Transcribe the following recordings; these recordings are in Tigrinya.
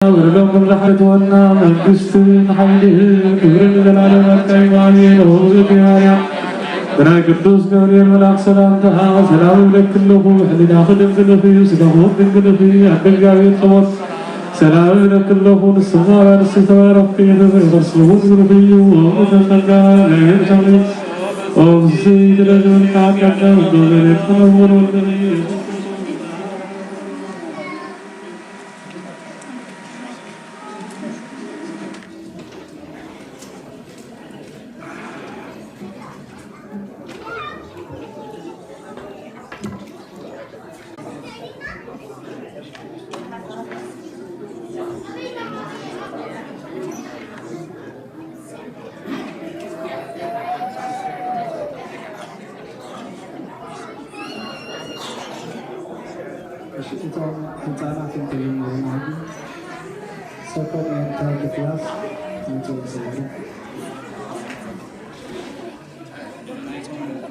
ወረዶም ኩሉ ሓይልወና መንግስትን ሓይልህን ክብርን ዘላለም ኣርካይ ማርያም ኦዝቲ ማርያም ብናይ ቅዱስ ገብርኤል መልኣክ ሰላምታ ሰላም እብለኪ ኣለኹ። ሕሊናኺ ድንግል ኢኺ፣ ስጋኺ እውን ድንግል ኢኺ። ኣደ እግዚኣብሔር ጸባኦት ሰላም እብለኪ ኣለኹ። ንስኺ ኣብ ኣንስቲ ዝተባረኽኪ ኢኺ፣ ፍሬ ከርስኺ እውን ብሩኽ እዩ። ወእመ ተጸጋ እምእግዚአብሔር ኦዝቲ ድረስ ወልቃ ቀደም ወገሌ ተነወር ወልገሌ እሺ፣ እቶም ህጻናት እንተይመሩና ሕጂ ሰኮንድ ኤንድ ተርድ ክላስ መጽኡ ይሰሩ።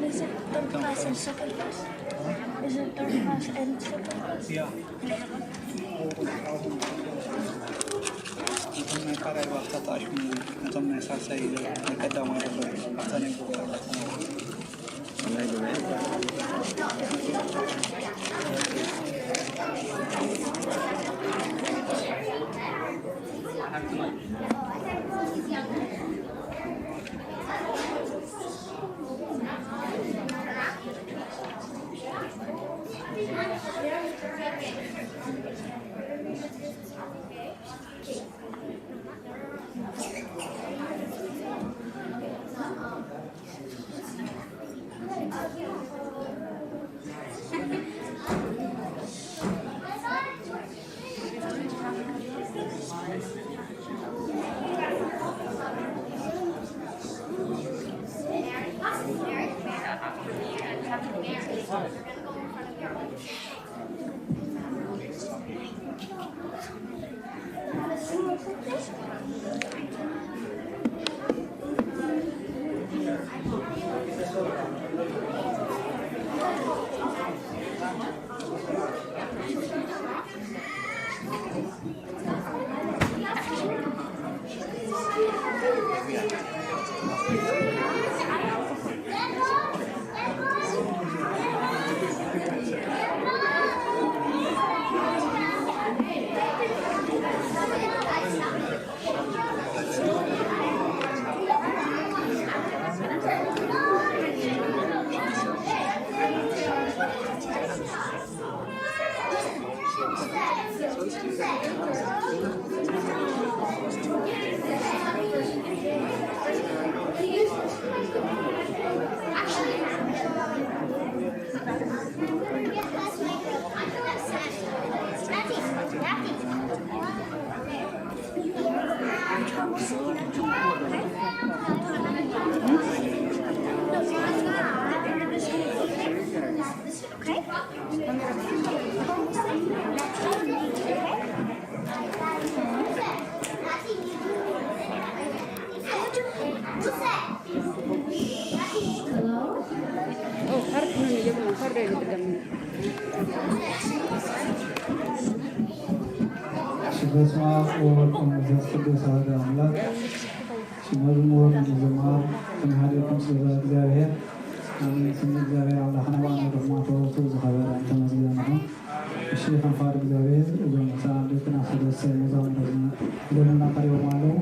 Is it third class and second class? Is it third class and second class? እቶም ናይ ካልኣይ ባርታ ተኣሽሙ፣ እቶም ናይ ሳልሳይ፣ ናይ ቀዳማይ ደረጃ ኣብታ ናይ ጎቦ በስመ አብ ወወልድ ወመንፈስ ቅዱስ አሐዱ አምላክ። መዝሙር ንዝማር ክንሃድየኩም ስለ እግዚኣብሔር። ኣሜን። ስም እግዚኣብሔር ኣምላኽና ብኣና ድኹማት ወረቱ ዝኸበረ ዝተመስገነ ይኹን። እሺ፣ ከም ፍቓድ እግዚኣብሔር እዞም ህፃናት ደቅና ሰለስተ መዛሙር ዝደለና ቀሪቦም ኣለዉ።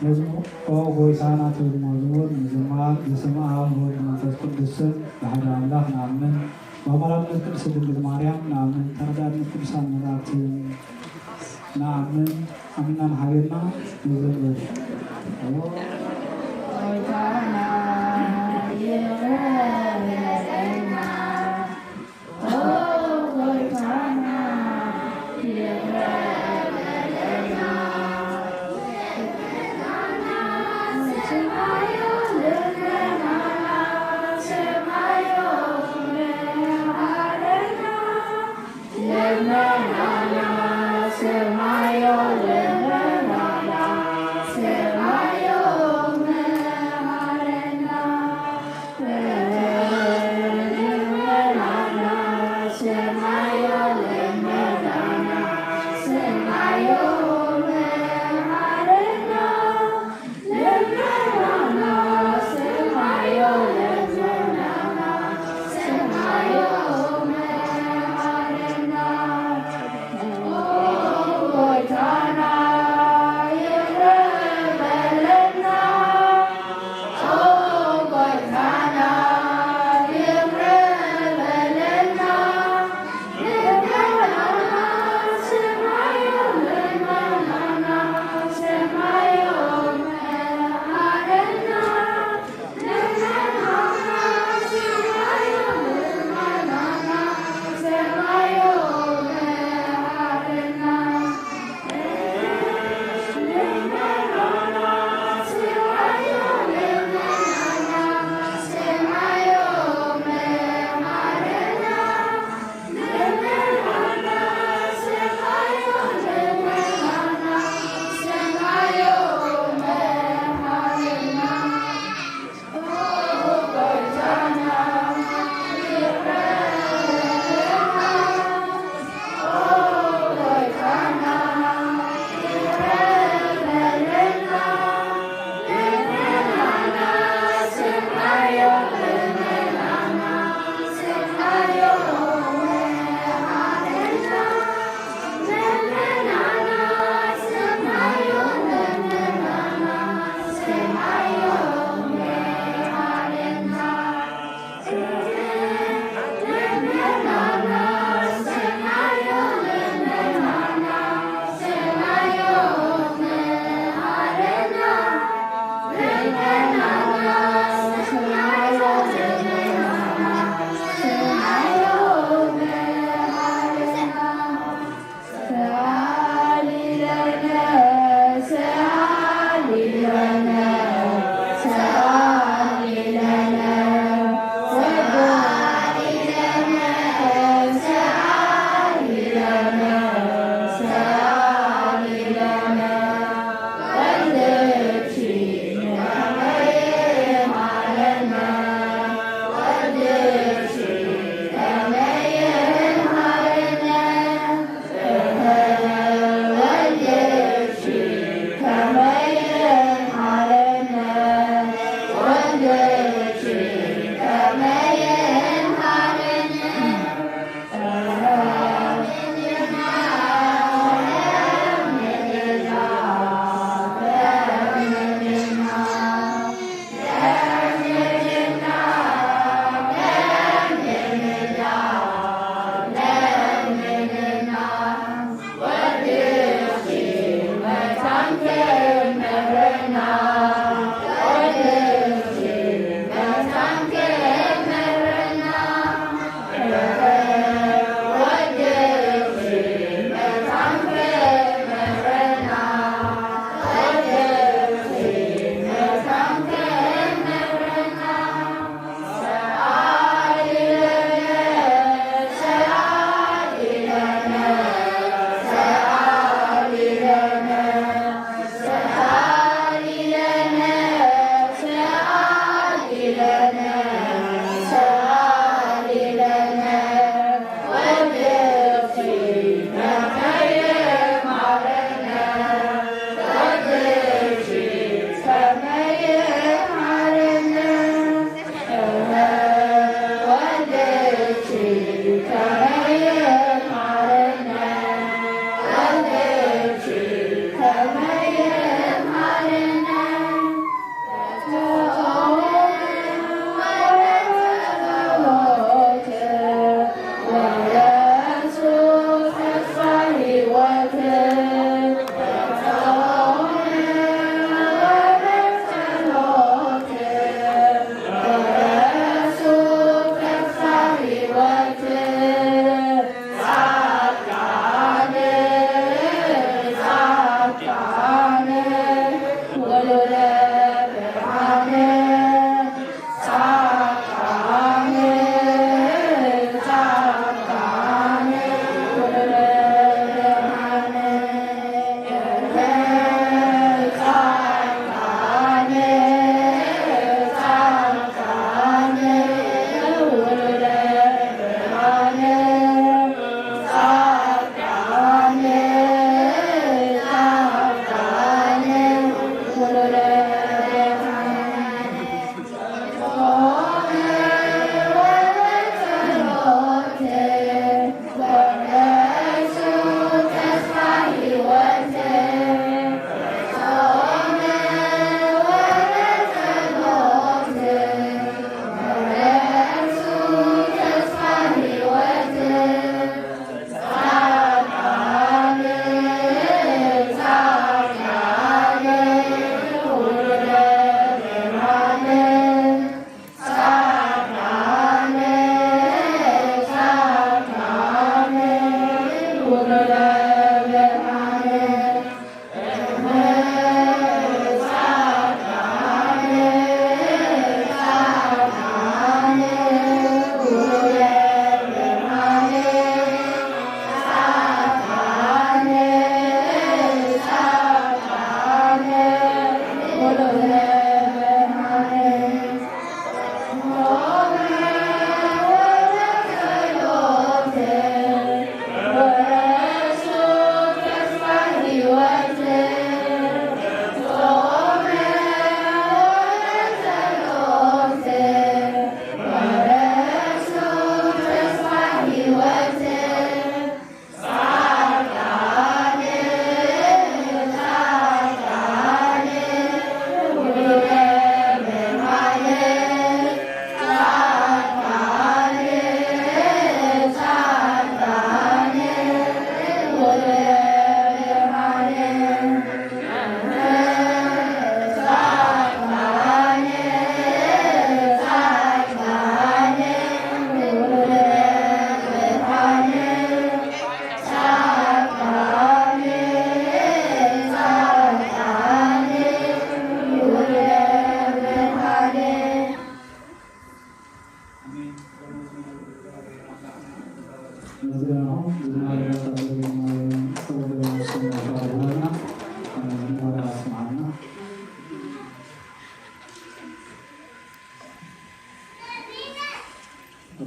መዝሙር ኦ ጎይታና ትብል መዝሙር ንዝማር ብስም ኣብ ወልድ መንፈስ ቅዱስ ስም ብሓደ ኣምላኽ ንኣምን። ብኣማላድነት ቅድስት ድንግል ማርያም ንኣምን። ተረዳእነት ቅዱሳን መላእክትን ንኣምን። ኣሚናን ሓቢርና ንዘምር። ጎይታና ይቕረ በለና። ኦ ጎይታና ይቕረ በለና። ስማዮ ልመናና፣ ስማዮ መሃረና። ልመናና ስማዮ፣ ልመናና ስማዮ መሃረና።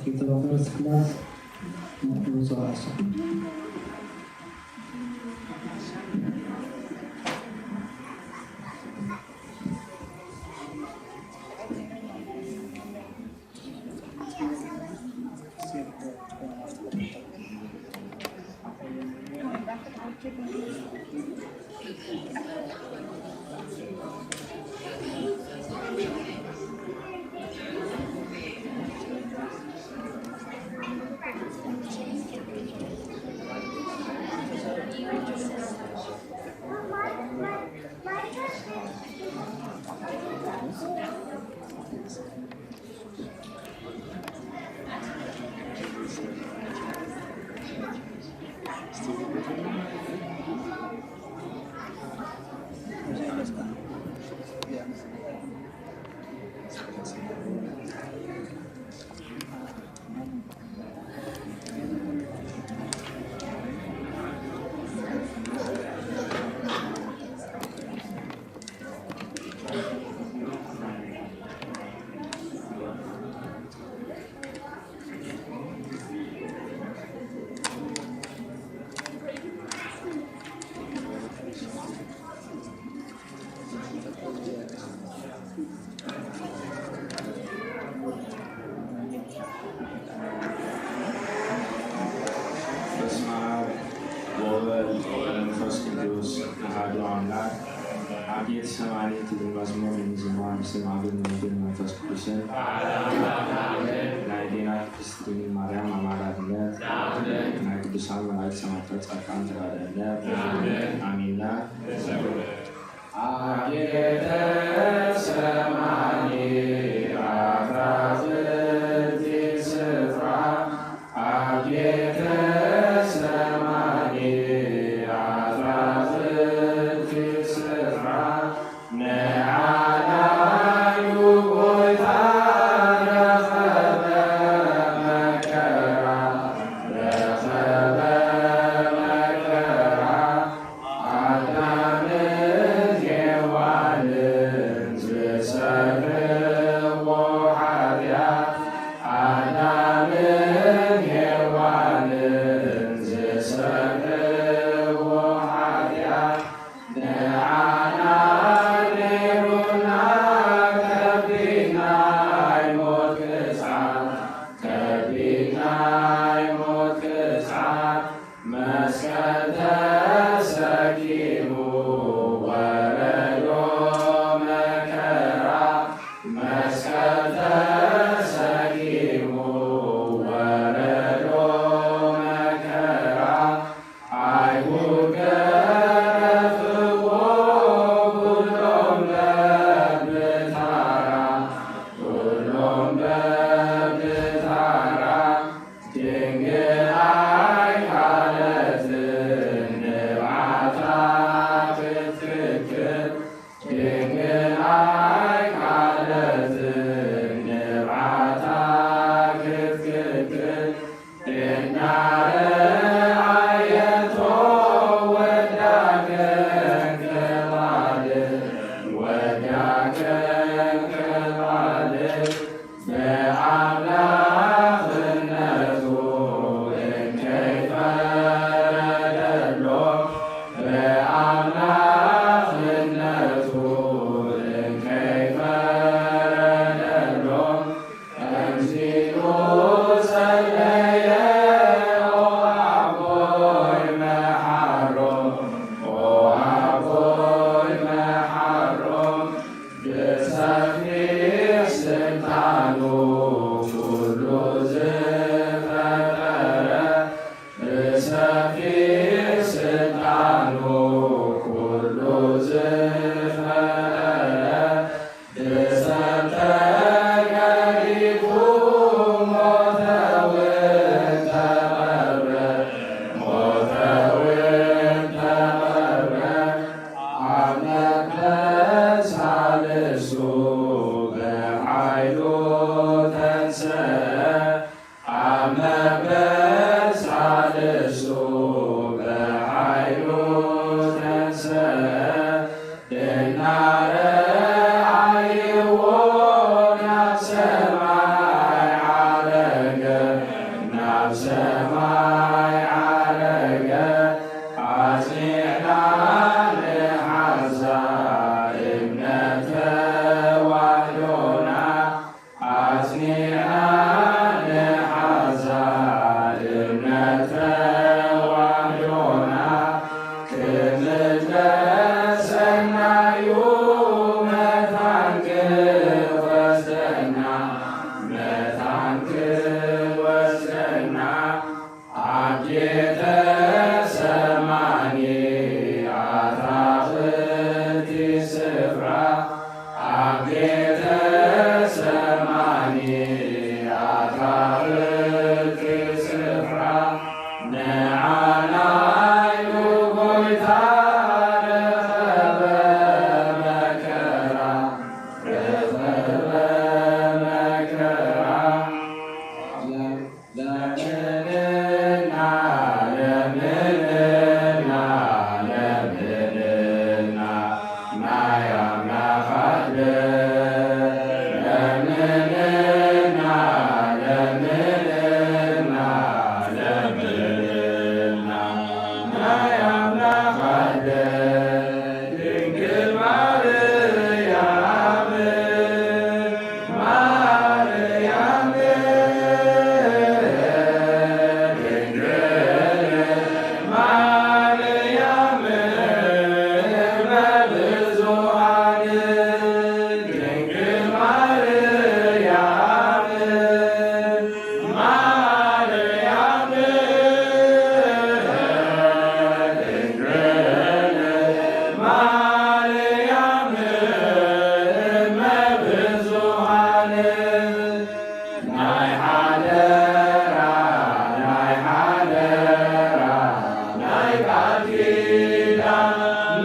ክልተ መንፈስ ቅዱስ ንውፅኦ ኣስብ። በስመ አብ ወወልድ ወመንፈስ ቅዱስ አሐዱ አምላክ። ኣብ ጌተሰማኒ ትብል መዝሙር ንምዝማር ብስም አብ ወወልድ ወመንፈስ ቅዱስን ናይ ዴና ቅድስት ድንግል ማርያም አማላድነት፣ ናይ ቅዱሳን መላእክት ሰማዕታት ጻድቃን ተራዳኢነት አሜንና። አጌተ ሰማኒ አትክልቲ ስፍራ፣ አጌተ ሰማኒ አትክልቲ ስፍራ፣ ንዓናዩ ጎይታ ረኸበ መከራ፣ ረኸበ መከራ። ኣዳምን ሔዋንን ዝሰርሕዎ ሓጢኣት፣ ኣዳምን ሔዋንን ዝሰርሕዎ ሓጢኣት፣ ንዓና ነይሩና ከቢድ ናይ ሞት ቅጽዓት፣ ከቢድ ናይ ሞት ቅጽዓት። መስቀል ተሰኪሙ ወረዶ መከራ፣ መስቀል ተሰኪሙ ወረዶ መከራ። አይሁድ ገረፍዎ ኩሎም በብተራ፣ ኩሎም በብተራ። ድንግል ኣይካለትን ንብዓታ ክትክክል፣ ድንግል ኣይካለትን ንብዓታ ክትክክል። እናረኣየቶ ወዳ ከንክባልል፣ ወዳ ከንክባልል። ብኣምላኽነቱ እንከይ ፈረደሎም፣ ብኣምላኽነቱ እንከይ ፈረደሎም፣ ከምዚሉ ጸለየ፣ ኦ ኣቦይ መሓሮም፣ ኦ ኣቦይ መሓሮም። ብሰፊሕ ስልጣኑ ኩሉ ዝፈጠረ፣ ብሰፊሕ ስልጣኑ ኩሉ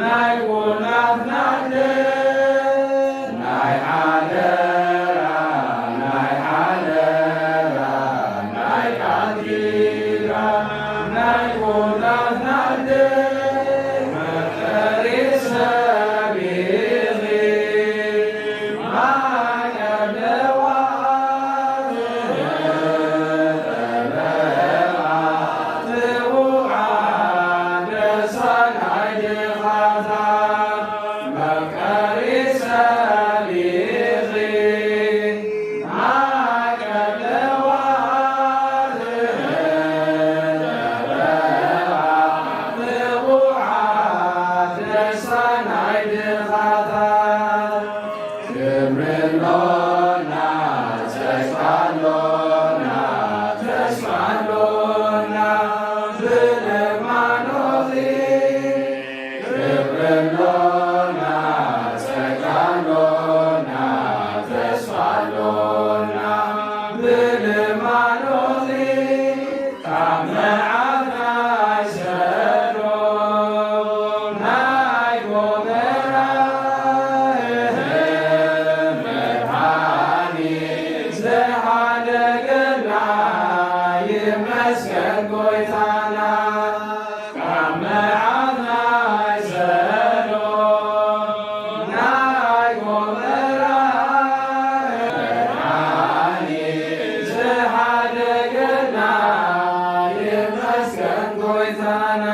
ናይ ኩላትና ናይ ሓደራ፣ ናይ ሓደራ፣ ናይ ቃል ኪዳን፣ ናይ ኩላትና መፍቀሪ ሰብ ኢኺ። ክብሪ ኣሎና፣ ጸጋ ኣሎና፣ ተስፋ ኣሎና፣ ብለማኖኺ። ክብሪ ኣሎና፣ ጸጋ ኣሎና፣ ተስፋ ኣሎና፣ ብለማኖኺ። ካብ መዓት ናይ ሰዶም ናይ ጎመራ መድሓኒት ዝሓደገና ይመስገን ጎይታና። ካብ መዓት ናይ ሰዶም ናይ ጎመራ መድሓኒት ዝሓደገና ይመስገን ጎይታና።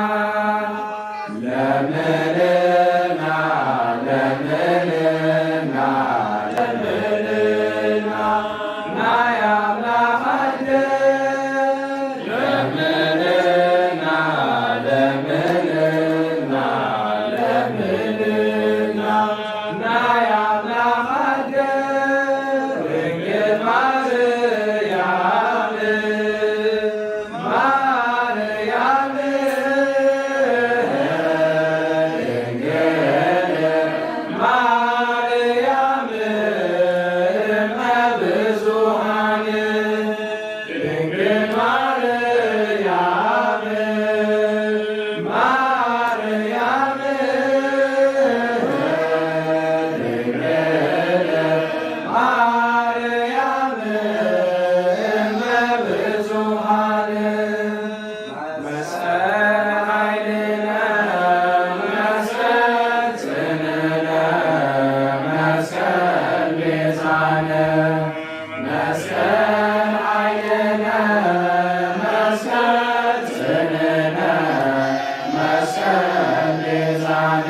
ለምንና፣ ለምንና፣ ለምንና፣ ናይ ኣምላኽ ኣደ ለምንና፣ ለምንና፣ ለምንና፣ ናይ ኣምላኽ ኣደ ድንግል ማርያም፣ ማርያም፣ ድንግል ማርያም፣ እመ ብዙኃን። ድንግል ማርያም፣ ማርያም፣ ድንግል ማርያም፣ እመ ብዙኃን። መስቀል ኃይልነ፣ መስቀል ጽንዕነ፣ መስቀል ቤዛነ። መስቀል ኃይልነ፣ መስቀል ጽንዕነ፣ መስቀል ቤዛነ፣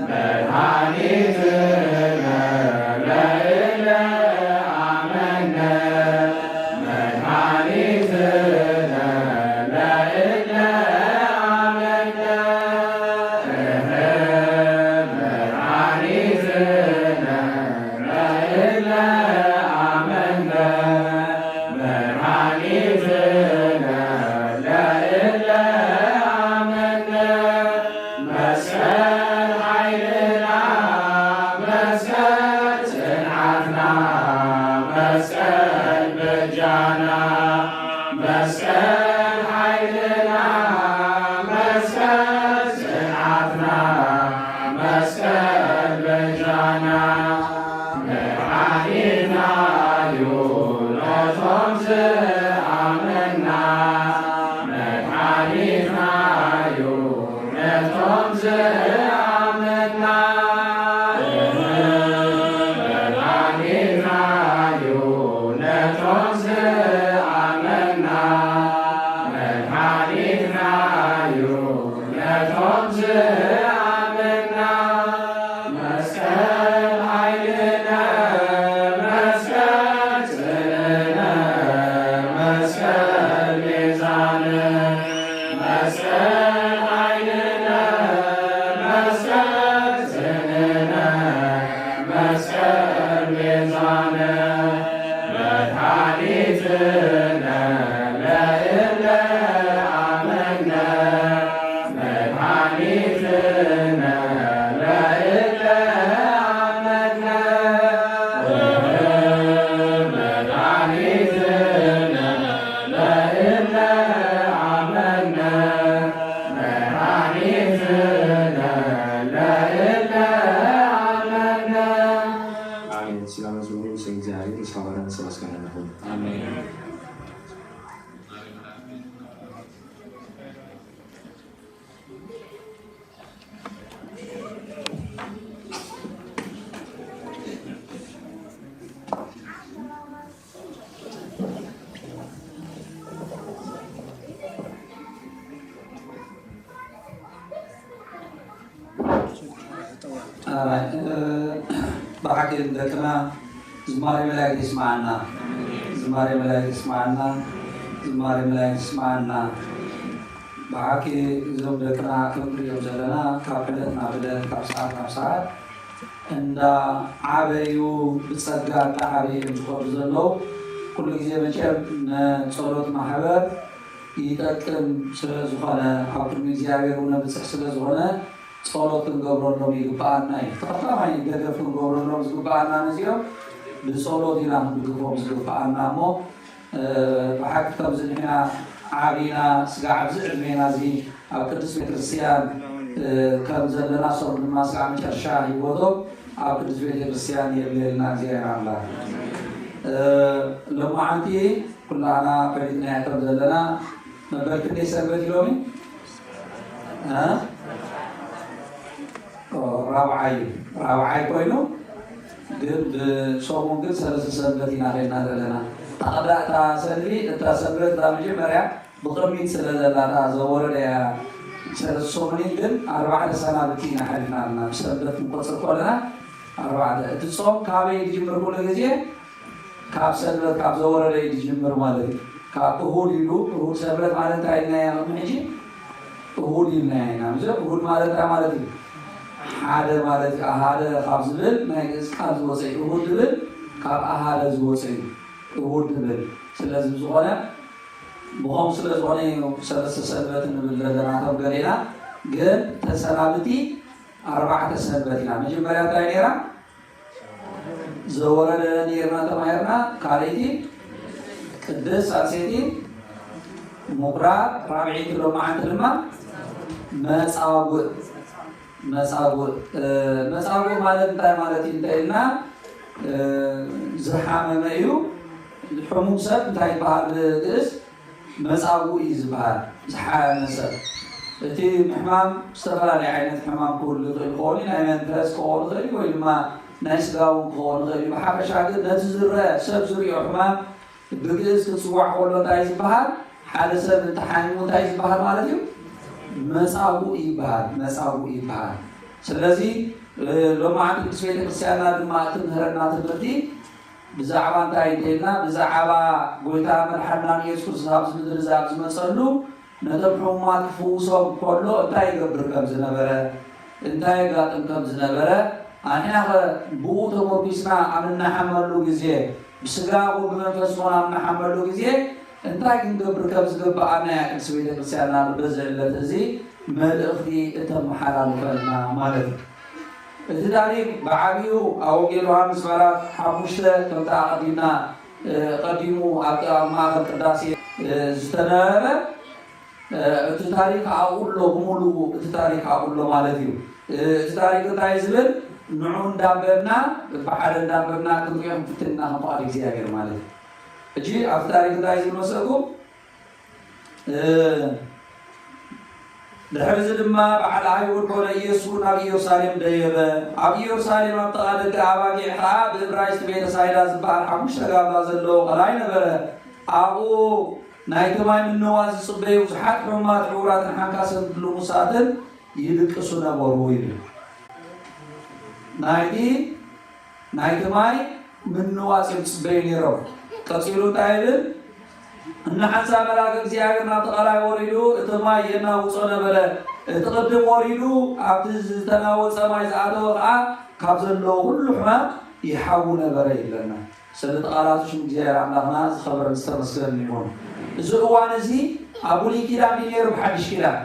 መድኃኒትነ ለእለ አመነ፣ መድኃኒትነ ለእለ አመነ፣ እህ፣ መድኃኒትነ ለእለ አመነ፣ መድኃኒትነ ለእለ አመነ፣ መስቀል ብሓቂ ደቅና ዝማሬ መላእክት ይስማዓና፣ ዝማሬ መላእክት ይስማዓና፣ ዝማሬ መላእክት ይስማዓና። ብሓቂ እዞም ደቅና ከም ንሪኦም ዘለና ካብ ዕለት ናብ ዕለት ካብ ሰዓት ናብ ሰዓት እንዳ ዓበዩ ብጸጋ እንዳ ዓበዩ እዮም ዝኸዱ ዘለዉ። ኩሉ ግዜ መቸም ንጸሎት ማሕበር ይጠቅም ስለ ዝኾነ ኣብ ቅድሚ እግዚኣብሔር እውን ነብጽሕ ስለ ዝኾነ ጸሎት ክንገብረሎም ይግብኣና እዩ። ተቐዳማይ ደገፍ ክንገብረሎም ዝግብኣና ነዚኦም ብጸሎት ኢና ክንድግፎም ዝግብኣና እሞ ብሓቂ ከምዚ ንሕና ዓቢና ስጋዕ ኣብዚ ዕድሜና እዚ ኣብ ቅድስት ቤተክርስትያን ከም ዘለና ሶም ድማ ስጋዕ መጨረሻ ህይወቶም ኣብ ቅድስት ቤተክርስትያን የብለልና እግዚኣብሔር ኣምላኽ። ሎማዓንቲ ኩላና ፈሊጥናያ ከም ዘለና መበል ክንደይ ሰንበት ኢሎም ራብዓይ ራብዓይ ኮይኑ ግን ብሰሙን ግን ሰለስተ ሰንበት ኢና ኸይድና ዘለና። እታ ቀዳእታ ሰልፊ እታ ሰንበት እታ መጀመርያ ብቕድሚት ስለ ዘላ እታ ዘወረደ እያ። ሰለስተ ሰሙን ግን ኣርባዕተ ሰናብቲ ኢና ሓሊፍና ኣለና። ብሰንበት ክንቆፅር ከለና ኣርባዕተ። እቲ ፆም ካበይ ዝጅምር ኩሉ ግዜ ካብ ሰንበት ካብ ዘወረደ እዩ ዝጅምር ማለት እዩ። ካብ እሁድ ኢሉ እሁድ ሰንበት ማለት እንታይ ኢልና ኢና ቅድሚ ሕጂ እሁድ ኢልና ኢና። ምስ እሁድ ማለት እንታይ ማለት እዩ? ሓደ ማለት እዩ። ኣሃደ ካብ ዝብል ናይ ግእዝ ቃል ዝወፀ እዩ። እሁድ ዝብል ካብ ኣሃደ ዝወፀ እዩ። እሁድ ዝብል ስለዚ ዝኾነ ብኸም ስለ ዝኾነ እዩ ሰለስተ ሰንበት ንብል ዘለና። ከም ገሌና ግን ተሰናብቲ ኣርባዕተ ሰንበት ኢና። መጀመርያ እንታይ ነይራ? ዘወረደ ነይርና ተማሂርና። ካልኣይቲ ቅድስት ሳልሰይቲ ምኩራብ፣ ራብዐይቲ ሎማዓንቲ ድማ መጻጉዕ። መጻጉዕ መጻጉዕ ማለት እንታይ ማለት እዩ እንተ ኢልና ዝሓመመ እዩ። ሕሙም ሰብ እንታይ ይበሃል ብግእዝ? መጻጉዕ እዩ ዝበሃል። ዝሓመመ ሰብ እቲ ሕማም ዝተፈላለየ ዓይነት ሕማም ክህሉ ይኽእል ክኸውን እዩ። ናይ መንፈስ ክኸውን ይኽእል እዩ ወይ ድማ ናይ ስጋ እውን ክኸውን ይኽእል እዩ። ብሓፈሻ ግን ነቲ ዝረአ ሰብ ዝሪኦ ሕማም ብግእዝ ክፅዋዕ ከሎ እንታይ ዝበሃል? ሓደ ሰብ እንተሓሚሙ እንታይ ዝበሃል ማለት እዩ? መፃጉእ ይበሃል። መፃጉእ ይበሃል። ስለዚ ሎማዓንቲ ቅድስት ቤተክርስቲያንና ድማ እትምህረና ትምህርቲ ብዛዕባ እንታይ እንተኢልና ብዛዕባ ጎይታ መድሓንና ንየሱስ ክርስቶስ ኣብዚ ምድሪ እዛ ኣብ ዝመፀሉ ነቶም ሕሙማት ክፍውሶም ከሎ እንታይ ይገብር ከም ዝነበረ እንታይ የጋጥም ከም ዝነበረ ኣንሕና ኸ ብኡ ተመርኪስና ኣብ እንሓመሉ ግዜ ብስጋ ብመንፈስ ኾን ኣብ እንሓመሉ ግዜ እንታይ ክንገብር ከም ዝግብኣና እያ ቅድስት ቤተክርስቲያንና በዚ ዕለት እዚ መልእኽቲ እተመሓላልፈልና ማለት እዩ። እቲ ታሪክ ብዓብዩ ኣብ ወንጌል ዮሃንስ ምዕራፍ ሓሙሽተ ከምቲ ኣቐዲምና ቀዲሙ ኣብ ማእኸል ቅዳሴ ዝተነበበ እቲ ታሪክ ኣብኡ ኣሎ ብምሉኡ እቲ ታሪክ ኣብኡ ኣሎ ማለት እዩ። እቲ ታሪክ እንታይ ዝብል ንዑ እንዳንበብና ብሓደ እንዳንበብና ክንሪኦ ክንፍትን ኢና ከም ፍቓድ እግዚኣብሔር ማለት እዩ። ሕጂ ኣብቲ ታሪክ እንታይ ዝብል መሰልኩም? ድሕርዚ ድማ በዓል ኣይሁድ ኮነ ኢየሱስ ናብ ኢየሩሳሌም ደየበ። ኣብ ኢየሩሳሌም ኣብ ጥቓ ደገ ኣባጊዕ ከዓ ብእብራይስጥ ቤተ ሳይዳ ዝበሃል ሓሙሽተ ጋብላ ዘለዎ ቀላይ ነበረ። ኣብኡ ናይቲ ማይ ምንዋት ዝጽበዩ ብዙሓት ሕሙማት ዕውራትን ሓንካስን ልሙሳትን ይድቅሱ ነበሩ ይብል። ናይቲ ናይቲ ማይ ምንዋጽ እዮም ዝጽበዩ ነይሮም። ቀጺሉ እንታይ ይብል? እና ሓንሳ መልኣክ እግዚኣብሔር ናብ ተቓላይ ወሪዱ እቲ ማይ የናውጾ ነበረ። እቲ ቅድም ወሪዱ ኣብቲ ዝተናወጸ ማይ ዝኣተወ ከዓ ካብ ዘለዎ ኩሉ ሕማም ይሓዊ ነበረ ይብለና። ስለዚ ቃላቱ ሽም እግዚኣብሔር ኣምላኽና ዝኸበረን ዝተመስገን ይኹን። እዚ እዋን እዚ ኣብ ብሉይ ኪዳን ድዩ ነይሩ ብሓድሽ ኪዳን?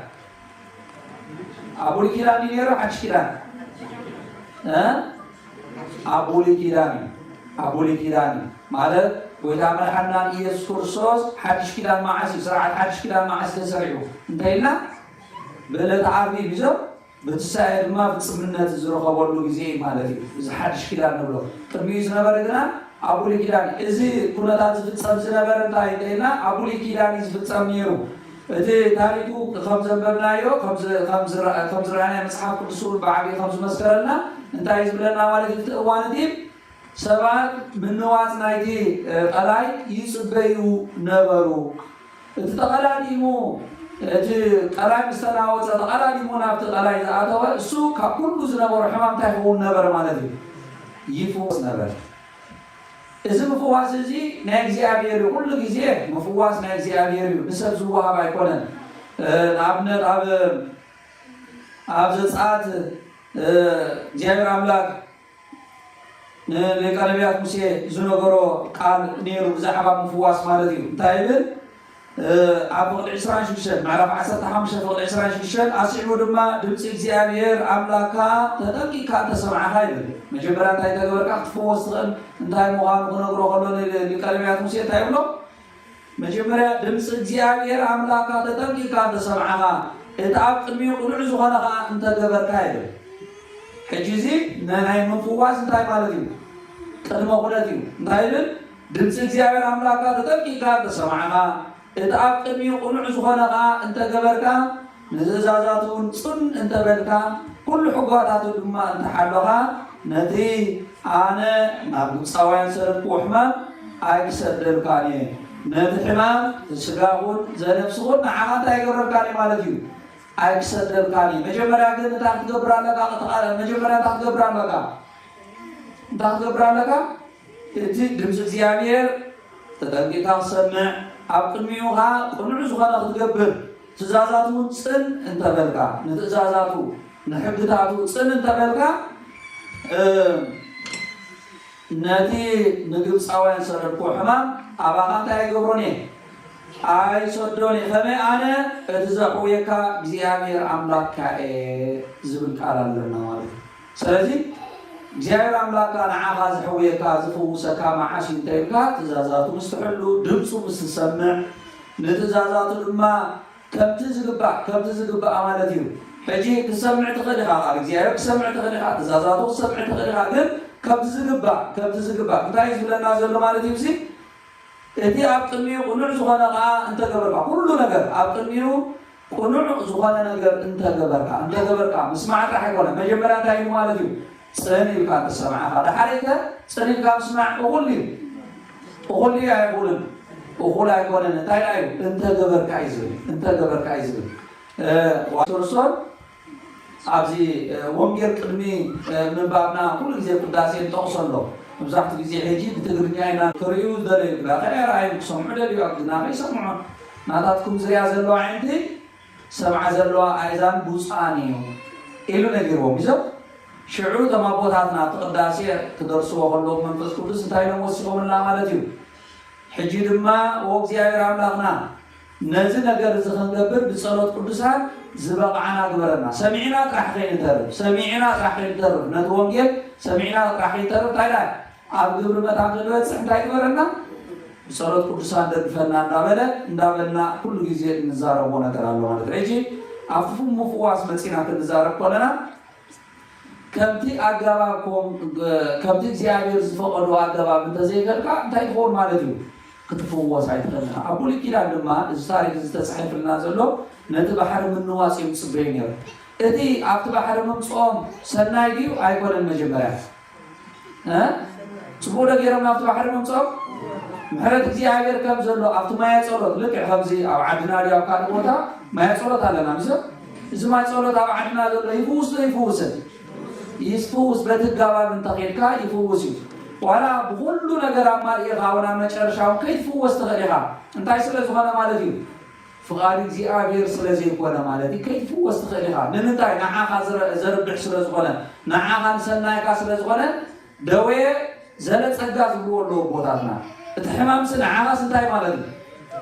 ኣብ ብሉይ ኪዳን ድዩ ነይሩ ሓድሽ ኪዳን? እ? ኣብ ብሉይ ኪዳን እዩ። ኣብ ብሉይ ኪዳን እዩ። ማለት ጎይታ መድሓንና ኢየሱስ ክርስቶስ ሓድሽ ኪዳን መዓስ እዩ? ስርዓት ሓድሽ ኪዳን መዓስ ተሰሪዑ? እንታይ ኢልና? ብዕለተ ዓርቢ እዩ ቢዞ ብትንሳኤ ድማ ፍጽምነት ዝረኸበሉ ግዜ እዩ ማለት እዩ። እዚ ሓድሽ ኪዳን ንብሎ። ቅድሚኡ ዝነበረ ግና ኣብ ብሉይ ኪዳን እዩ። እዚ ኩነታት ዝፍጸም ዝነበረ እንታይ እንተኢልና ኣብ ብሉይ ኪዳን እዩ ዝፍጸም ነይሩ። እቲ ታሪኩ ከም ዘንበብናዮ ከም ዝ- ከም ዝረ- ከም ዝረኣናዮ መጽሓፍ ቅዱስ እውን ብዓብዪ ከም ዝመስከረልና እንታይ እዩ ዝብለና ማለት እዩ? እቲ እዋን እቲ ሰባት ምንዋጽ ናይቲ እ፣ ቀላይ ይጽበዩ ነበሩ። እቲ ተቐዳዲሙ እቲ ቀላይ ምስ ተናወፀ፣ ተቐዳዲሙ ናብቲ ቀላይ ዝኣተወ፣ እሱ ካብ ኩሉ ዝነበሮ ሕማም እንታይ ይኸውን ነበረ ማለት እዩ? ይፍወስ ነበረ። እዚ ምፍዋስ እዚ ናይ እግዚኣብሔር እዩ። ኩሉ ግዜ ምፍዋስ ናይ እግዚኣብሔር እዩ፣ ንሰብ ዝወሃብ ኣይኮነን። እ፣ ንኣብነት ኣብ፣ ኣብ ዘጸኣት፣ እ፣ እግዚኣብሔር ኣምላክ ንሊቀ ነቢያት ሙሴ ዝነገሮ ቃል ነይሩ፣ ብዛዕባ ምፍዋስ ማለት እዩ። እንታይ ይብል? እ፣ ኣብ ፍቕዲ ዕስራን ሽዱሽተን፣ ምዕራፍ ዓሰርተ ሓሙሽተ ፍቕዲ ዕስራን ሽዱሽተን፣ ኣስዒቡ ድማ ድምፂ እግዚኣብሔር ኣምላካ ተጠንቂቕካ እንተሰማዕኻ ይብል። መጀመርያ እንታይ ተገበርካ ክትፍወስ ትኽእል እንታይ ምዃኑ ክነግሮ ከሎ ሊ-፣ ሊቀ ነቢያት ሙሴ እንታይ ይብሎ? መጀመርያ ድምፂ እግዚኣብሔር ኣምላካ ተጠንቂቕካ እንተሰማዕኻ፣ እቲ ኣብ ቅድሚኡ ቅኑዕ ዝኾነ ኸዓ እንተገበርካ ይብል። ሕጂ እዚ ናይ ምፍዋስ እንታይ ማለት እዩ? ቅድመ ኩነት እዩ። እንታይ ይብል? ድምፂ እግዚኣብሔር ኣምላካ ተጠንቂቕካ እንተሰማዕኻ፣ እቲ ኣብ ቅድሚኡ ቅኑዕ ዝኾነ ኸዓ እንተገበርካ፣ ንትእዛዛቱ እውን ጽን እንተበልካ፣ ኩሉ ሕጓታቱ ድማ እንተሓሎኻ፣ ነቲ ኣነ ናብ ግብፃውያን ሰደድክዎ ሕማም ኣይክሰደልካን እየ። ነቲ ሕማም ዘስጋ ኹን ዘነፍሲ ኹን ንዓኻ እንታይ ኣይገብረልካን እየ ማለት እዩ? ኣይክሰደልካን እየ። መጀመርያ ግን እንታይ ክትገብር ኣለካ? መጀመርያ እንታይ ክትገብር ኣለካ? እንታይ ክትገብር ኣለካ? እቲ ድምፂ እግዚኣብሔር ተጠንቂቕካ ክትሰምዕ፣ ኣብ ቅድሚኡ ኸዓ ቅኑዕ ዝኾነ ክትገብር፣ ትእዛዛቱ እውን ጽን እንተበልካ፣ ንትእዛዛቱ ንሕግታቱ ጽን እንተበልካ፣ እ፣ ነቲ ንግብፃውያን ሰደድክዎ ሕማም ኣባኻ እንታይ ኣይገብሮን እየ? ኣይሰዶን እየ። ከመይ ኣነ እቲ ዘሕውየካ እግዚኣብሔር ኣምላክካ እየ ዝብል ቃል ኣለና ማለት እዩ። ስለዚ እግዚኣብሔር ኣምላክካ ንዓኻ ዘሕውየካ ዝፍውሰካ መዓስ እዩ እንተ ኢልካ፣ ትእዛዛቱ ምስ ትሕሉ፣ ድምፁ ምስ ትሰምዕ፣ ንትእዛዛቱ ድማ ከምቲ ዝግባእ፣ ከምቲ ዝግባእ ማለት እዩ። ሕጂ ክትሰምዕ ትኽእል ኢኻ፣ ቃል እግዚኣብሔር ክትሰምዕ ትኽእል ኢኻ፣ ትእዛዛቱ ክትሰምዕ ትኽእል ኢኻ። ግን ከምቲ ዝግባእ፣ ከምቲ ዝግባእ እንታይ እዩ ዝብለና ዘሎ ማለት እዩ? እዚ እቲ ኣብ ቅድሚኡ ቅኑዕ ዝኾነ ኸዓ እንተገበርካ፣ ኩሉ ነገር ኣብ ቅድሚኡ ቅኑዕ ዝኾነ ነገር እንተገበርካ፣ እንተገበርካ፣ ምስማዕ ጥራሕ ኣይኮነ። መጀመርያ እንታይ እዩ ማለት እዩ? ጽን ኢልካ እንተሰማዕኻ። ደሓረይከ ጽን ኢልካ ምስማዕ እኹል እዩ? እኹል እዩ ኣይኹልን? እኹል ኣይኮነን። እንታይ ደኣ እዩ? እንተገበርካ እዩ ዝብል። እንተገበርካ እዩ ዝብል። እ፣ ዋሽንግቶን ኣብዚ፣ እ፣ ወንጌል ቅድሚ፣ እ፣ ምንባብና ኩሉ ግዜ ቅዳሴ ንጠቕሶ ኣሎ። መብዛሕትኡ ግዜ ሕጂ ብትግርኛ ኢና ክርእዩ ዝደለዩ፣ ግዳ ከኣ ኣይረኣዩን፣ ክሰምዑ ደልዩ፣ ግና ከይሰምዑ ናታትኩም ዝሪኣ ዘለዋ ኣዒንቲ ሰምዓ ዘለዋ ኣእዛን ብፁዓን እዩ ኢሉ ነጊርዎም። ይዘው ሽዑ እቶም ኣቦታትና እቲ ቅዳሴ ክደርስዎ ከለዉ መንፈስ ቅዱስ እንታይ ኢሎም ወሲኾምልና ማለት እዩ? ሕጂ ድማ ኦ እግዚኣብሔር ኣምላኽና ነዚ ነገር እዚ ክንገብር ብጸሎት ቅዱሳን ዝበቕዓና ግበረና። ሰሚዕና ጥራሕ ከይንተርፍ፣ ሰሚዕና ጥራሕ ከይንተርፍ፣ ነቲ ወንጌል ሰሚዕና ጥራሕ ከይንተርፍ እንታይ ደኣ ኣብ ግብሪ መታን ክንበጽሕ እንታይ ግበረና? ብጸሎት ቅዱሳን ደግፈና እንዳበለ እንዳበልና ኩሉ ግዜ እንዛረቦ ነገር ኣሎ ማለት እዩ። ሕጂ ኣብቲ ምፍዋስ መጺና ክንዛረብ ከለና ከምቲ ኣገባብ ኮም-፣ ከምቲ እግዚኣብሔር ዝፈቐዶ ኣገባብ እንተዘይገርካ እንታይ ትኸውን ማለት እዩ? ክትፍወስ ኣይትኽእልን። ኣብ ብሉይ ኪዳን ድማ እዚ ታሪክ እዚ ተጻሒፍልና ዘሎ ነቲ ባሕሪ ምንዋጽ እዮም ዝጽበዩ ነይሩ። እቲ ኣብቲ ባሕሪ ምምጽኦም ሰናይ ድዩ? ኣይኮነን። መጀመርያ እ? ጽቡቕ ዶ ገይሮም ናብቲ ባሕሪ ምምጽኦም? ምሕረት እግዚኣብሔር ከም ዘሎ ኣብቲ ማየ ጸሎት፣ ልክዕ ከምዚ ኣብ ዓድና ድዩ ኣብ ካልእ ቦታ ማየ ጸሎት ኣለና፣ ምስ እዚ ማየ ጸሎት ኣብ ዓድና ዘሎ ይፍውስ ዶ ይፍውስን? ይፍውስ። በቲ ኣገባብ እንተኺድካ ይፍውስ እዩ። ዋላ ብኹሉ ነገር ኣማሊእኻ እውን ኣብ መጨረሻ እውን ከይትፍወስ ትኽእል ኢኻ። እንታይ ስለ ዝኾነ ማለት እዩ? ፍቓድ እግዚኣብሔር ስለ ዘይኮነ ማለት እዩ። ከይትፍወስ ትኽእል ኢኻ። ንምንታይ? ንዓኻ ዝረ-፣ ዘርብሕ ስለ ዝኾነ፣ ንዓኻ ንሰናይካ ስለ ዝኾነ፣ ደዌ ዘለ ጸጋ ዝብልዎ ኣለዉ ኣቦታትና። እቲ ሕማምሲ ንዓኻስ እንታይ ማለት እዩ?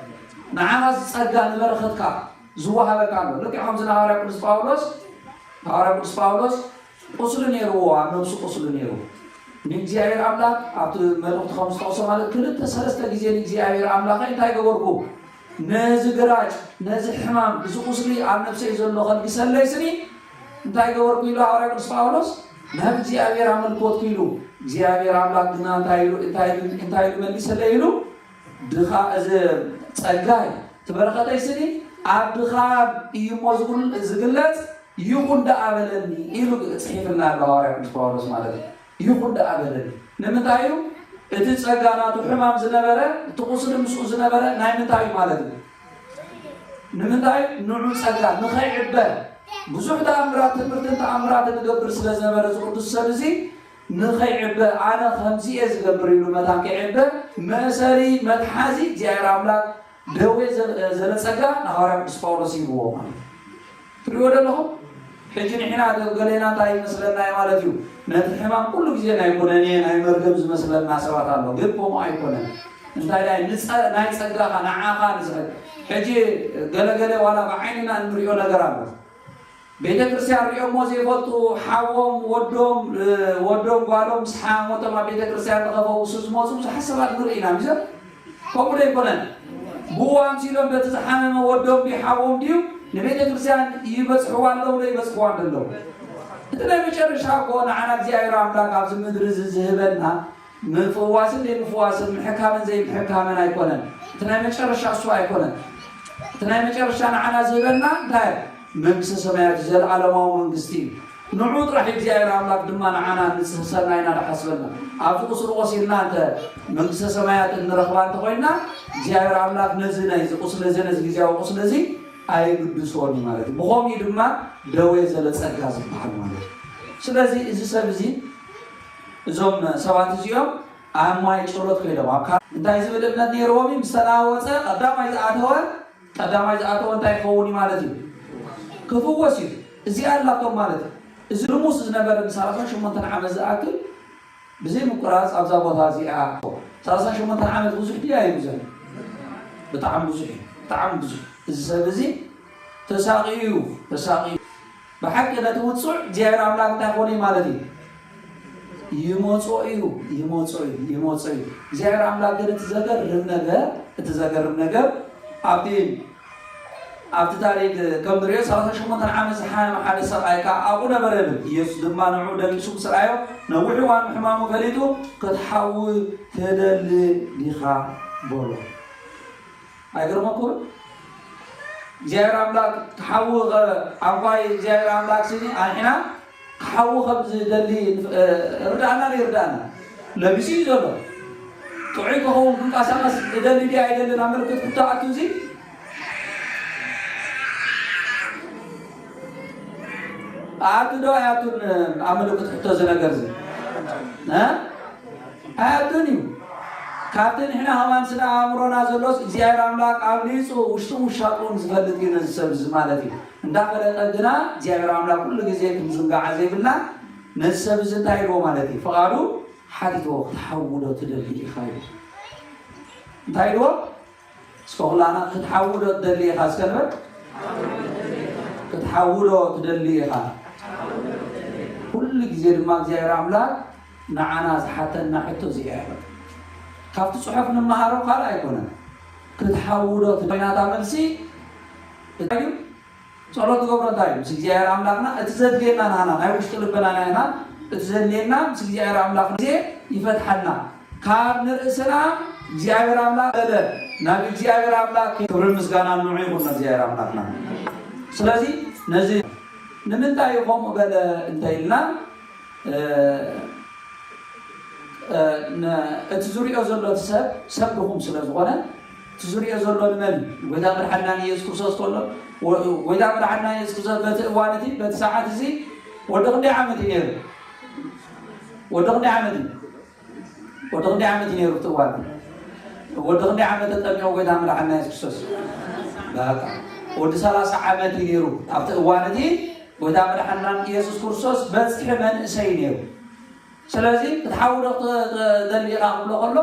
ንዓኻስ ጸጋ ንበረኸትካ ዝወሃበካ ኣሎ። ልክዕ ከምዚ ንሃዋርያ ቅዱስ ጳውሎስ፣ ሃዋርያ ቅዱስ ጳውሎስ ቁስሊ ነይርዎ፣ ኣብ ነብሱ ቁስሊ ነይሩ። ንእግዚኣብሔር ኣምላኽ ኣብቲ መልእኽቲ ከም ዝጠቕሶ ማለት ክልተ ሰለስተ ግዜ ንእግዚኣብሔር ኣምላኸይ እንታይ ገበርኩ? ነዚ ግራጭ፣ ነዚ ሕማም፣ እዚ ቁስሊ ኣብ ነብሰይ ዘሎ ከልግሰለይ ስኒ እንታይ ገበርኩ ኢሉ ሃዋርያ ቅዱስ ጳውሎስ ናብ እግዚኣብሔር ኣመልኮትኩ ኢሉ። እግዚኣብሔር ኣምላኽ ግና እንታይ ኢሉ፣ እንታይ ኢሉ፣ እንታይ ኢሉ መሊሰለይ ኢሉ? ድኻ-፣ እዚ ጸጋይ፣ እቲ በረኸተይ ስኒ ኣብ ድኻም እዩ እሞ ዝጉል-፣ ዝግለጽ፣ ይኹን ደኣ በለኒ ኢሉ ጽሒፍልና ኣሎ ሃዋርያ ቅዱስ ጳውሎስ ማለት እዩ። ይኹን ደኣ በለኒ። ንምንታይ እዩ? እቲ ጸጋ ናቱ ሕማም ዝነበረ፣ እቲ ቁስሊ ምስኡ ዝነበረ ናይ ምንታይ እዩ ማለት እዩ? ንምንታይ? ንዑ ጸጋ ንኸይዕበ ብዙሕ ተኣምራት፣ ትምህርትን ተኣምራትን ንገብር ስለ ዝነበረ፣ እዚ ቅዱስ ሰብ እዚ ንኸይዕበ፣ ኣነ ከምዚ እየ ዝገብር ኢሉ መታን ከይዕበ፣ መእሰሪ መትሓዚ እግዚኣብሔር ኣምላክ ደዌ ዘ-፣ ዘለጸጋ ንሃዋርያ ቅዱስ ጳውሎስ ሂብዎ ማለት እዩ። ትሪእዎ ዘለኹም? ሕጂ ንሕና ገሌና እንታይ ይመስለና እዩ ማለት እዩ? ነቲ ሕማም ኩሉ ግዜ ናይ ኩነኔ፣ ናይ መርገም ዝመስለና ሰባት ኣሎ። ግን ከምኡ ኣይኮነን። እንታይ ናይ ንጸ-፣ ናይ ጸጋኻ ንዓኻ ንዝሕግ-፣ ሕጂ ገለገለ ዋላ ብዓይንና እንሪኦ ነገር ኣሎ። ቤተ ክርስቲያን ሪኦሞ ዘይፈልጡ ሓዎም፣ ወዶም፣ እ፣ ወዶም ጓሎም ምስ ሓሞቶም ኣብ ቤተ ክርስቲያን ንኸፈውሱ ዝመፁ ብዙሓት ሰባት ንርኢ ኢና። ሚዘ ከምኡ ዶ ኣይኮነን? ብኡ ኣምሲሎም በቲ ዝሓመመ ወዶም ድዩ ሓዎም ድዩ ንቤተ ክርስቲያን ይበፅሕዋ ኣለዉ ዶ ይበፅሕዋ ኣለዉ? እቲ ናይ መጨረሻ እኮ ንዓና እግዚኣብሔር ኣምላክ ኣብዚ ምድሪ እዚ ዝህበና ምፍዋስን ዘይምፍዋስን ምሕካምን ዘይምሕካምን ኣይኮነን። እቲ ናይ መጨረሻ እሱ ኣይኮነን። እቲ ናይ መጨረሻ ንዓና ዝህበና እንታይ? መንግስተ ሰማያት፣ ዘለዓለማዊ መንግስቲ እዩ። ንዑ ጥራሕ እግዚኣብሔር ኣምላክ ድማ ንዓና ንስህሰልና ኢና ድሓስበልና። ኣብዚ ቁስሊ ቆሲልና እንተ መንግስተ ሰማያት እንረኽባ እንተኮይንና፣ እግዚኣብሔር ኣምላክ ነዚ ናይዚ ቁስሊ እዚ፣ ነዚ ግዜያዊ ቁስሊ እዚ ኣይግድሶን እዩ ማለት እዩ። ብኸምኡ ድማ ደዌ ዘለጸጋ ዝበሃል ማለት እዩ። ስለዚ እዚ ሰብ እዚ፣ እዞም ሰባት እዚኦም ኣብ ማይ ጸሎት ከይዶም፣ ኣብ ካ-፣ እንታይ ዝብል እምነት ነይርዎም እዩ? ምስ ተናወጸ ቀዳማይ ዝኣተወ፣ ቀዳማይ ዝኣተወ እንታይ ክኸውን እዩ ማለት እዩ? ክፍወስ እዩ። እዚኣ ኣላቶም ማለት እዩ። እዚ ልሙስ ዝነበረ ንሰላሳ ሸሞንተ ዓመት ዝኣክል ብዘይ ምቁራጽ ኣብዛ ቦታ እዚኣ፣ ሰላሳ ሸሞንተ ዓመት ብዙሕ ድዩ ኣይብዝሕን? ብጣዕሚ ብዙሕ እዩ። ብጣዕሚ ብዙሕ። እዚ ሰብ እዚ ተሳቒዩ እዩ፣ ተሳቒዩ። ብሓቂ ነቲ ውጹዕ እግዚኣብሔር ኣምላክ እንታይ ኮነ ማለት እዩ? ይመጾ እዩ፣ ይመጾ እዩ፣ ይመጾ እዩ። እግዚኣብሔር ኣምላክ ግን እቲ ዘገርም ነገር፣ እቲ ዘገርም ነገር ኣብቲ፣ ኣብቲ ታሪክ ከም ንሪኦ ሰላሳ ሸሞንተ ዓመት ዝሓመመ ሓደ ሰብኣይ ከኣ ኣብኡ ነበረ ይብል። ኢየሱስ ድማ ንዑ ደቂሱ ምስ ረኣዮ ነዊሕ እዋን ምሕማሙ ፈሊጡ ክትሓዊ ትደሊ ዲኻ በሎ። ኣይገርመኩም? እግዚኣብሔር ኣምላክ ክሓዊ ኸ-፣ ኣንኳይ እግዚኣብሔር ኣምላክ ስኒ ኣንሕና ክሓዊ ከም ዝደሊ ንፍ-፣ እ፣ ርዳእና ይርዳእና። ለቢሱ እዩ ዘሎ። ጥዑይ ክኸውን ክንቀሳቐስ እደሊ ድየ ኣይደልን ኣብ ምልክት ክተኣቱ እዚ ኣቱ ዶ ኣያቱን ኣብ ምልክት ሕቶ እዚ ነገር እዚ? እ? ኣያቱን እዩ። ካብቲ ንሕና ከማን ስነ ኣእምሮና ዘሎስ እግዚኣብሔር ኣምላክ ኣብሊፁ ውሽጡን ውሻጡን ዝፈልጥ እዩ ነዚ ሰብ እዚ ማለት እዩ። እንዳፈለጠ ግና እግዚኣብሔር ኣምላክ ኩሉ ግዜ ክንዝንጋዓ ዘይብልና ነዚ ሰብ እዚ እንታይ ኢልዎ ማለት እዩ? ፍቓዱ ሓቲትዎ። ክትሓዊ ዶ ትደሊ ኢኻ ኢሉ። እንታይ ኢልዎ? እስከ ኩላና ክትሓዊ ዶ ትደሊ ኢኻ እስከ ንበል። ክትሓዊ ዶ ትደሊ ኢኻ? ኩሉ ግዜ ድማ እግዚኣብሔር ኣምላክ ንዓና ዝሓተና ሕቶ እዚኣ እያ። ካብቲ ጽሑፍ ንመሃሮ ካልእ ኣይኮነን። ክትሓዊ ዶ ትደሊ ናታ መልሲ እንታይ እዩ? ጸሎት ትገብሮ እንታይ እዩ? ምስ እግዚኣብሔር ኣምላክና እቲ ዘድልየና ንዓና ናይ ውሽጢ ልበና ናይና እቲ ዘድልየና ምስ እግዚኣብሔር ኣምላክ ግዜ ይፈትሓልና። ካብ ንርእስና እግዚኣብሔር ኣምላክ በለ ናብ እግዚኣብሔር ኣምላክ ክብርን ምስጋናን ንዑ ይኹን ንእግዚኣብሔር ኣምላክና። ስለዚ ነዚ ንምንታይ እዩ ከምኡ በለ እንተ ኢልና፣ እ፣ እ፣ ነ-፣ እቲ ዝሪኦ ዘሎ እቲ ሰብ፣ ሰብ ድኹም ስለ ዝኾነ፣ እቲ ዝሪኦ ዘሎ ንመን እዩ? ጎይታ መድሓንና ንኢየሱስ ክርስቶስ ከሎ፣ ወ-፣ ጎይታ መድሓንና ኢየሱስ ክርስቶስ በቲ እዋን እቲ፣ በቲ ሰዓት እዚ ወዲ ክንደይ ዓመት እዩ ነይሩ? ወዲ ክንደይ ዓመት እዩ? ወዲ ክንደይ ዓመት እዩ ነይሩ እቲ እዋን? ወዲ ክንደይ ዓመት ተጠሚቑ ጎይታ መድሓንና የሱስ ክርስቶስ? በቃ፣ ወዲ ሰላሳ ዓመት እዩ ነይሩ። ኣብቲ እዋን እቲ ጎይታ መድሓንና የሱስ ክርስቶስ በጽሒ መንእሰይ እዩ ነይሩ። ስለዚ ክትሓዊ ዶ ክተ-፣ ክተደሊ ኢኻ ክብሎ ከሎ፣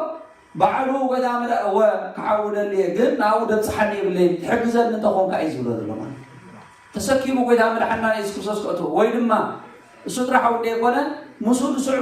ባዕሉ ጎይታ መድሓ-፣ እወ ክሓዊ ደልየ፣ ግን ናብኡ ደብጽሓኒ የብለይን፣ ትሕግዘኒ እንተኾንካ እዩ ዝብሎ ዘሎ ማለት እዩ። ተሰኪሙ ጎይታ መድሓንና የሱስ ክርስቶስ ከእትዎ፣ ወይ ድማ እሱ ጥራሕ እውን ዘይኮነ፣ ምስኡ ዝስዕቡ